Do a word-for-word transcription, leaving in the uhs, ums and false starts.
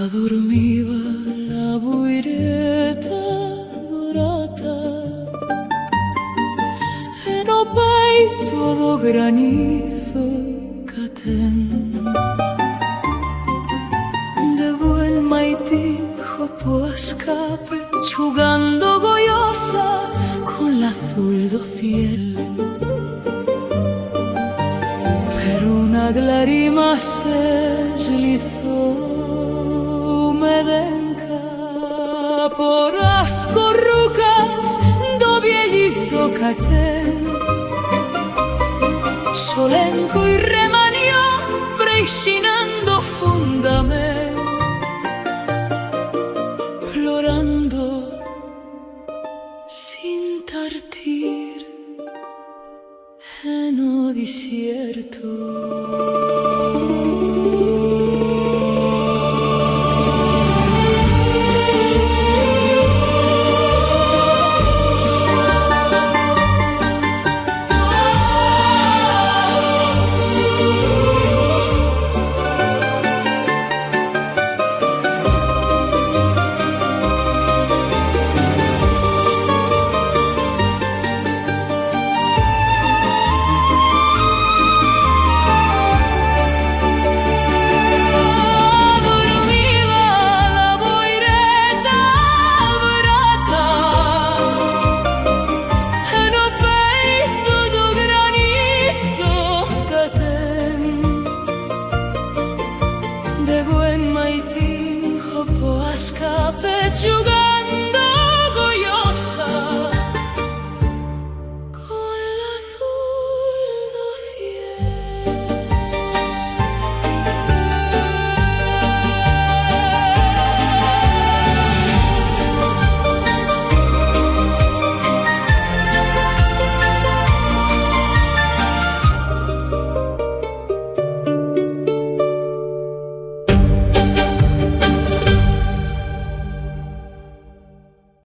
Adormiba la buireta dorata en o peito d'o granizo catén. De buen maitín, jo po a escape, chugando goyosa con l'azul d'o ciel. Pero una glarima s'eslizó medenca por as corrucas d'o viellido catén. Solenco y remanió, breixinando fondament, plorando sin tartir en o desierto. Adormiba la boireta brata en o peito d'o granizo catén. De buen maitín, jo po a escape, chuga